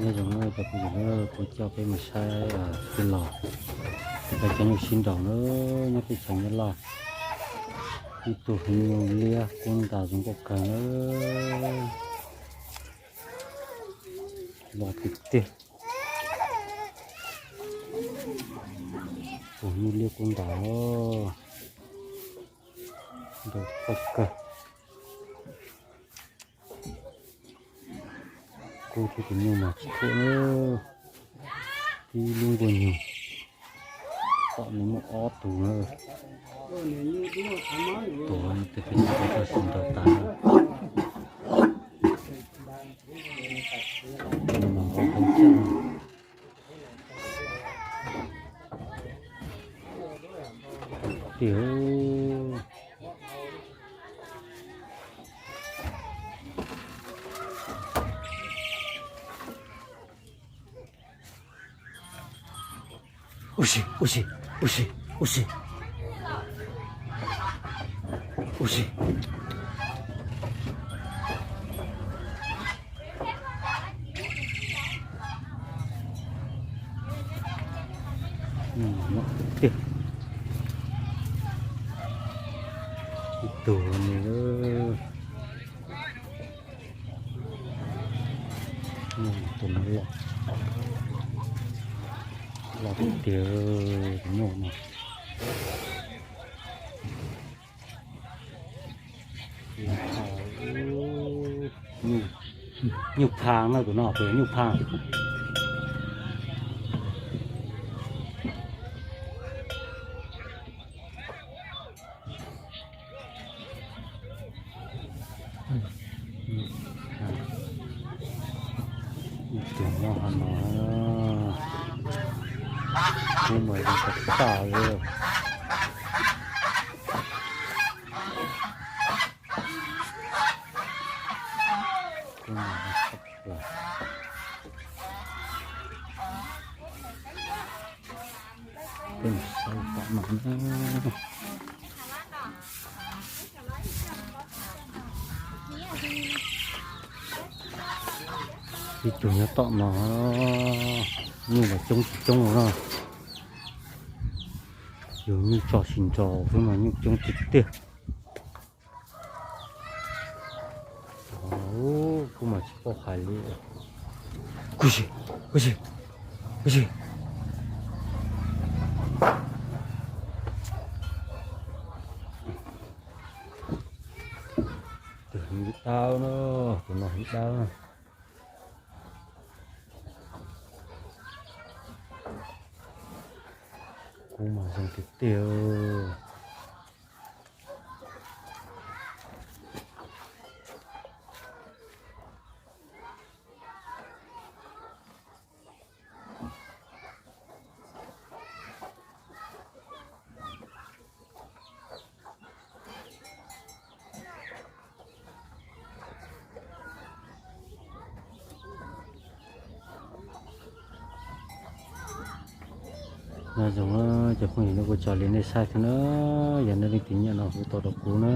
Nyob zoo na cov phooj ywg na, kuv coj peb mus saib tij laug, peb cov nyuj sib nraus na, nyob teb chaws Nyab Laj. Ib tug nyuj liab kub ntas zoo nkauj kawg na, loj tiag tiag. Tus nyuj liab kub ntas, nraus kawg kawg. Kub thiab tus nyuj mas tsis thuam na, tib lub nkuaj nyuj, tom no muaj ob tug na. Tuav tej pheej tsis tau sib nraus tas. Tus no mas nqaus heev thiab. Tiag. Ua si, ua si, ua si, ua si, ua si. Nyuj loj tiag tiag. Ib tug ni, tus no loj, loj tiag tiag, tus nyuj no. Nyuj pha na, tus no tus nyuj pha. Tus no no, kub mas zoo tag tag li. Kub mas zoo tag plaws. Peb mus saib tom no na. Ib tug nyob tom no, nyuj mas coob tsis coob no. Yus nyuj tso tsis nraus xwb mas nyuj coob tiag tiag. Kuv mas tsis paub hais li. Kuv si, kuv si, kuv si. Tus no heev dawb na, tus no heev dawb na. Kub mas zoo tiag tiag. Nyob zoo cov phooj ywg, kuv tso li nej saib thiab na, yog nej leej twg nyiam no hu tuaj rau kuv na.